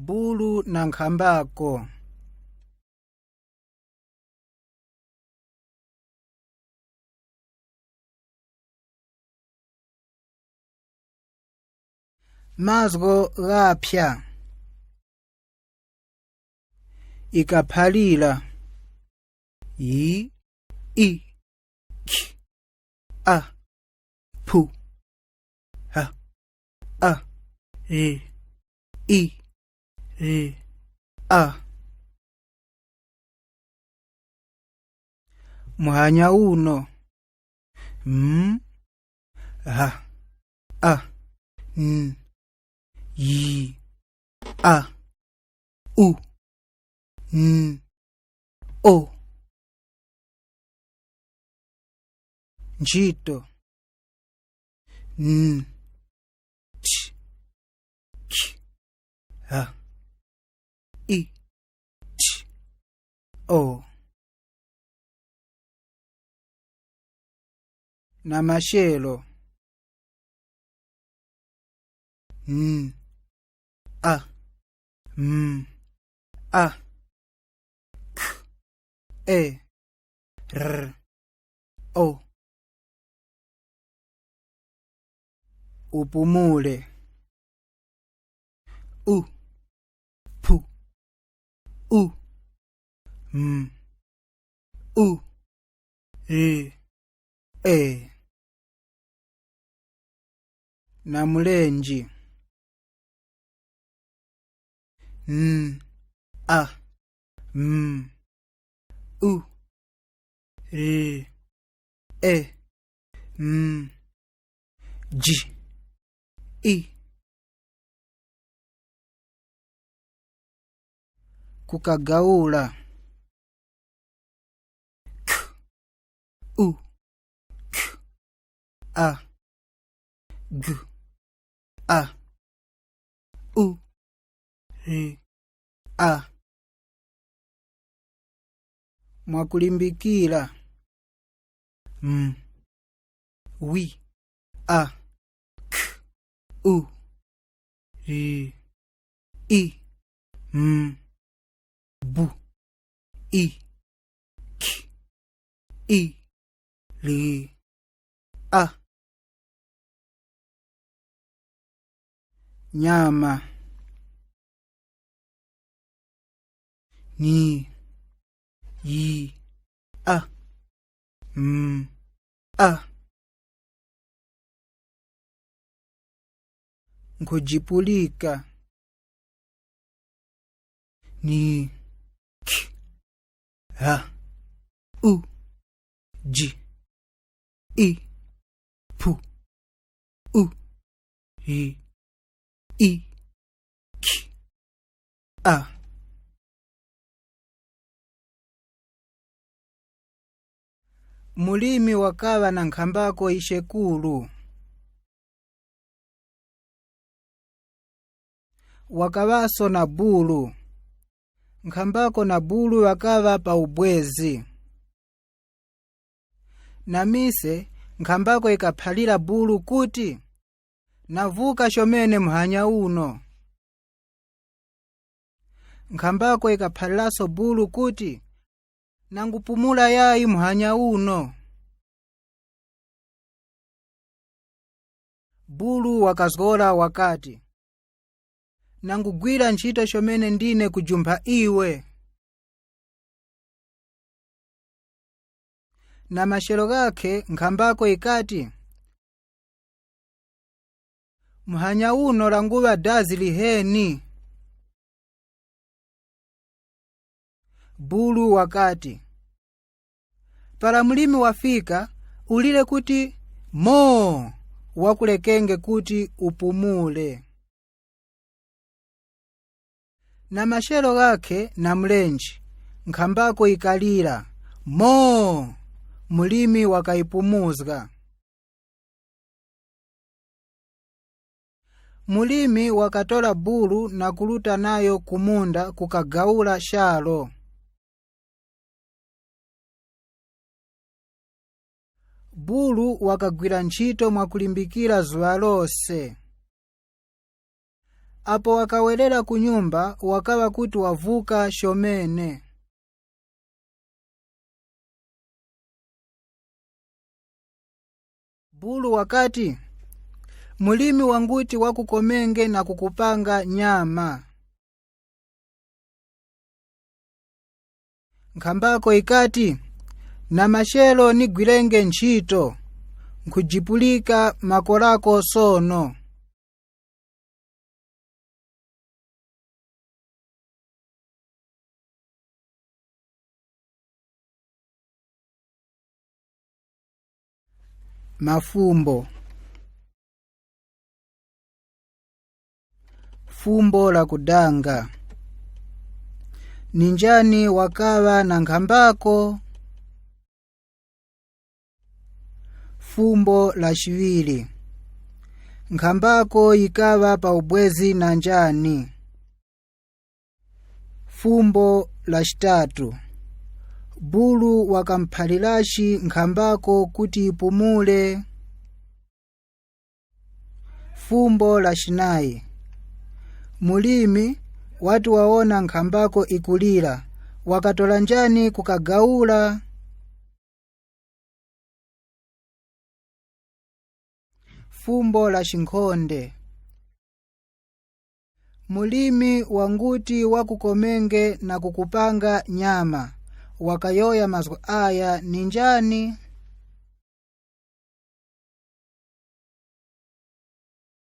Bulu na nkhambako. Mazgo ghapya. Ikaphalila. Yi, i, k, a, pu, h, a, r, i, r, a. Muhanya uno. M, h, a, n, y, a, u, n, o. Ntchito. N, t, k, h, i, t, o. Namashelo. N, a, m, a, k, e, r, o. Upumule. U, pu, u, m, u, r, e. Namulenji. N, a, m, u, r, e, m, g, i. Kukagaula. K, u, k, a, g, a, u, r, a. Mwakulimbikira. M, wi, a, k, u, r, i, m, b, i, k, i, l, a. Nyama. Ni, yi, a, m, a. Nkujipulika. Ni, k, h, u, g, i, p, u, r, i, k, a. Mulimi wakava na nkhambako ixekulu. Wakavaso na bulu. Nkhambako na bulu wakava pa ubwezi. Na mise nkhambako ikaphalira bulu kuti navuka xomene muhanya uno. Nkhambako ikaphaliranso bulu kuti nangupumula yayi muhanya uno. Bulu wakazgola wakati nangugwira ntchito xomene ndine kujumpha iwe. Na maxelo gakhe nkhambako ikati muhanya uno languva dazi liheni. Bulu wakati para mulimi wafika ulile kuti moo wakulekenge kuti upumule. Na maxelo gakhe na mlenji nkhambako ikalira moo mulimi wakaipumuzga. Mulimi wakatola bulu na kuluta nayo kumunda kukagaula shalo. Bulu wakagwira ntchito mwakulimbikira zuwa lose. Apo wakawelera kunyumba wakawa kuti wavuka shomene. Bulu wakati, mulimi wanguti wakukomenge na kukupanga nyama. Nkhambako ikati, na mashelo nigwirenge ntchito, nkhujipulika makolako sono. Mafumbo. Fumbo la kudanga. Ninjani wakawa na nkhambako? Fumbo la chiwiri. Nkhambako ikawa pa ubwezi na njani? Fumbo la chitatu. Bulu wakamphalilaci nkhambako kuti ipumule. Fumbo la chinayi. Mulimi wati waona nkhambako ikulira, wakatola njani kukagaula? Fumbo la chinkhonde. Mulimi wanguti wakukomenge na kukupanga nyama, wakayoya mazwi aya ninjani?